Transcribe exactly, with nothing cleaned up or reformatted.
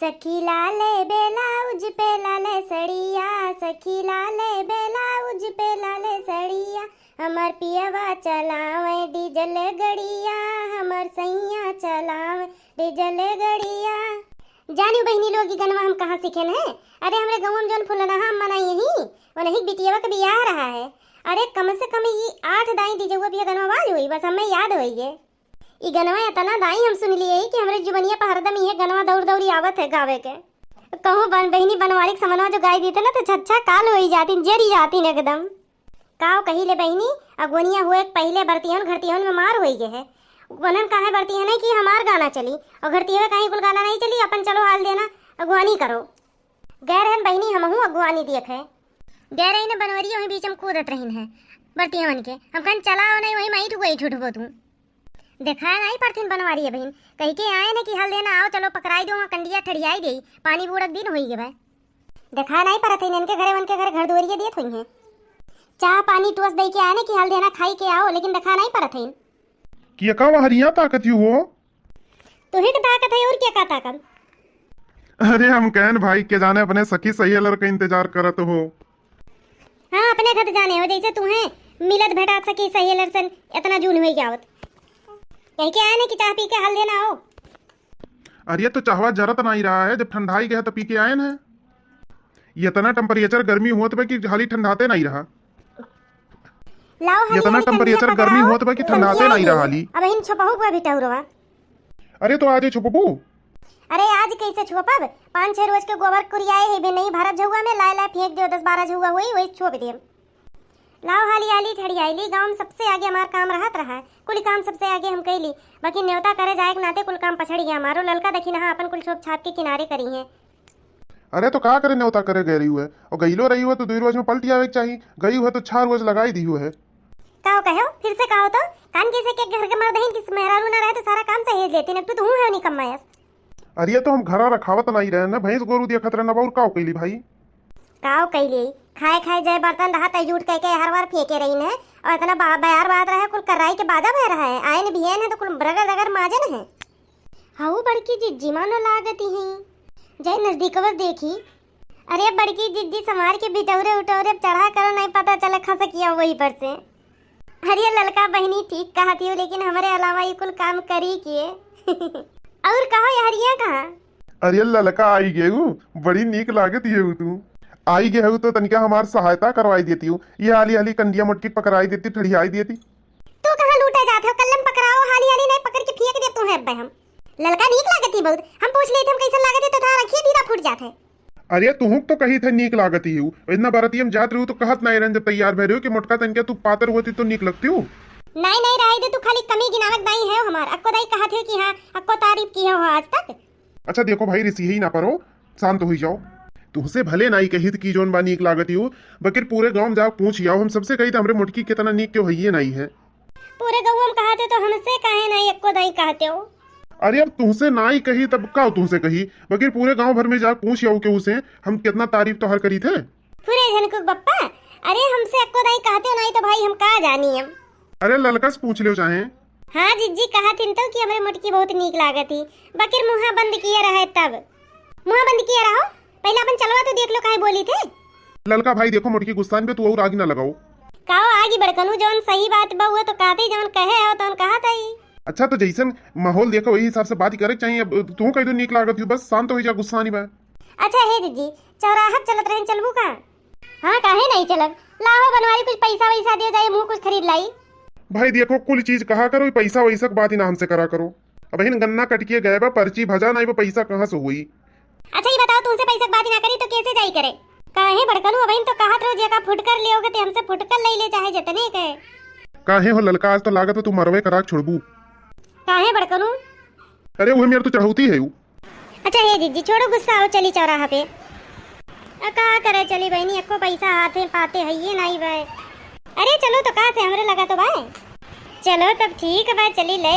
सखी लाले ब्लाउज पे लाले सड़िया, सखी लाले ब्लाउज पे लाले सड़िया, हमर पियवा चलावे डीजल गड़िया, हमर सैया चलावे डीजल गड़िया। जानियो बहिनी लोग, ई गनवा हम कहाँ सीखेन है? अरे, हमरे गौवा में जौन फुलनहा अम्मा नाई ही, उन्हीं के बिटियवा के बियाह रहा है। अरे, कम से कम ई आठ दाई डीजवा पे गनवा बाज होई, बस हमें याद होई गे। ई गनवा एतना दाई हम सुन लिए कि हमरे जुबनिया पर हरदम इहे गनवा दौड़ दौड़ी आवत है गावे के। कहूँ बन-, बहिनी बनवारी के समनवा जो गाई देते ना, तो छच्छा काल होई जातीन, जरी जातीन एकदम। काव कही ले बहिनी, अगुवनिया हुए के पहिले बरतिहन घरतिहन में मार होई गए है। उन्हन काहे बरतिहन है कि हमार गाना चली, और घरतिहवे काहे कुल गाना नहीं चली, अपन चलो हाल देना, अगुवानी करो। गए रहन बहिनी, हमहू अगुवानी दियत है। गए रही न बनवरिया वहीं बीच में कूदत रहीन है बरतिहन के। हम कहन चला हो नहीं, वहीं माई ठुक गई ठुठबो तू। देखा नहीं परथिन बनवारी है बहिन, कही के आए न कि हल देना आओ, चलो पकड़ाई दो, वहाँ कंडिया ठड़ियाई दे, पानी बूड़क दिन होई गए। देखा नहीं परत है, इनके घरे, उनके घर, घर दुआरिये दियत हुई हैं। चाह पानी टोस दे के आए न कि हल देना खाई के आओ, लेकिन देखा नहीं परत है। कि का वहरिया ताकत यू हो? तू ही के ताकत है, और क्या का ताकत? अरे हम कहन भाई के जाने अपने सखी सहेलर का इंतजार करत हो। हाँ, अपने घर जाने हो, जैसे तू है मिलत भेटात सखी सहेलर सन इतना जून हुई जावत। कह के आए न कि चाह पी के हल देना हो। अरे तो चाहवा जरत नहीं रहा है, जब ठंडाई गया तो पी के आए न है। इतना temperature गर्मी होत बा कि हाली ठंडाते नहीं रहा। लाओ हाली इतना हाली कंडिया temperature गर्मी पकड़ाओ, होत बा कि ठंडाते नहीं रहा हाली। अब हिन छुपहू पर भी टहुरवा। अरे तो आज ही छुपबू? अरे आज कैसे छुपब? पाँच छह रोज के गोबर कुरियाए है भी नहीं भरब झउआ में, लाए लाए फेंक दियो, दस बारह झउआ हुई, वही छुप देम। लाओ हाली हाली ठड़ियाइली, गाँव में सबसे आगे हमार काम रहत रहा है, कुल काम सबसे आगे हम कैली, बाकी न्योता करे जाए के नाते कुल काम पछड़ गया हमारो। ललका देखी नहा अपन कुल छोप छाप के किनारे करी है। अरे तो का करे न्योता करे गए रही हुए, और गईलो रही हुए तो दुई रोज में पलटी आवे के चाही, गई हुए तो छह रोज लगाई दी हुए है। का हो कहो, फिर से कहो तो, कान कैसे के घर के मर्द हैं कि मेहरारू ना रहे तो सारा काम सहेज लेती, न तू तो हूँ है निकम्मा यस। अरे तो हम घरा रखावत नहीं रहे ना, भैंस गोरू देखत रहे ना, और का कैली भाई? काव कैली? खाए खाए जय बर्तन रहा तय जूठ कह के हर बार फेंके रही न, और इतना बा-, बयार बात रहे, कुल कराई के बाजा भय रहा है, आयन भी है न तो कुल रगड़ रगड़ माजन है। हऊ बड़की जिज्जी मानो लागती ही, जय नजदीकवस देखी। अरे बड़की जिज्जी समार के बिटौरे उटौरे चढ़ा करो, नहीं पता चले खसकिया वही पर से। अरे ललका बहिनी ठीक कहत हियो, लेकिन हमरे अलावा ई कुल काम करी के? और कहो यहरिया कहाँ? अरे ललका आई गेहू, बड़ी नीक लागत हियो तू। आई गेहू तो तनिका हमार सहायता करवाई देती हूँ, ये हाली हाली कंडिया मोटकी पकड़ाई देती, ठड़ियाई देती। तू कहाँ लूटे जात हो? कल्लम पकड़ाओ, हाली हाली नहीं पकड़ के फेंक दे तू है अब्बे हम। ललका नीक लागत ही बहुत, हम पूछ लेते हम कैसन लागत है तो थारा रखिए दीदा फूट जात है। अरे तुहुक तो कही थे नीक लागत ही हूँ, इतना बरतिया में जात रहू तो कहत नाई रहन जब तैयार भय रहू कि मोटका तनिका तू पातर होती तो नीक लगती हूँ। नाई नाई रहे दे तू, खाली कमी गिनावत दाई है हमार, अक्को दाई कहत हो कि हाँ अक्को तारीफ की हो आज तक। अच्छा देखो भाई रिसी ही ना परो, शांत हुई जाओ। तुहसे भले नाई कही थी कि जोन बा नीक लागत ही हूँ, बकिर पूरे गाँव में जाओ पूछ आओ, हम सबसे कही थे हमरे मोटकी कितना नीक क्यों है ये नाई है। पूरे गौवा में कहते तो हमसे काहे नाई एक्को दाई कहते हो? अरे अब तुहसे नाई कही तब का तुहसे कही, बकिर पूरे गांव भर में जा पूछ आओ केहू से हम कितना तारीफ तोहर करी थे। पूरे झनकुक बप्पा, अरे हमसे एक्को दाई कहते हो नाई तो भाई हम का जानी हम। अरे ललका से पूछ लियो चाहे। हाँ जिज्जी कहत हिन तो कि हमरे मोटकी बहुत नीक लागत ही, बकिर मुँहा बंद किए रहे तब। मुँहा बंद किए रहो, पहले अपन चलवा तो देख लो काहे बोली थे। ललका भाई देखो मोटकी गुस्सान पे तू और आग ना लगाओ। काओ आगी बड़कनू, जौन सही बात बा, उहे तो कहत ही, जौन कहे हो, तौन कहत ही। अच्छा, तो जैसन माहौल देखो, वही हिसाब से बात करे के चाहिए। अब तू कह दो, नीक लागत हो, बस शांत हो जा, गुस्सा नहीं बा। अच्छा, हे जीजी, चौराहा चलत रहे, चलबू का? हाँ, काहे नहीं चलब? लाओ बनवारी, कुछ पैसा वैसा दियो जाए, मुँह कुछ खरीद लाई। भाई देखो, कुल चीज कहा करो, पैसा वैसा के बात ही ना हमसे करा करो। अब हिन गन्ना कट के गए बा, पर्ची भजा नहीं बा, पैसा कहाँ से हुई? अच्छा, ये बताओ, तुमसे पैसा के बात ही ना करी तो कैसे जाई करे? काहे बड़कनू, अब इन तो कहत रहो, जेका फुटकर लियोगे ते हमसे फुटकर ले ले, चाहे जितने के। काहे हो ललका, आज तो लागत हो तू मरवे कराक छोड़बू। काहे बड़कनू? अरे, वो मेरे तो चढ़ौती है वो। अच्छा, हे जीजी, छोड़ो गुस्सा, आओ चली चौराहा पे। आ, का करे चली बहनी, एको पैसा हाथे पाते है ये नहीं बे। अरे, चलो तो का से हमरे लगा तो बा। चलो तब ठीक बा, चली ले।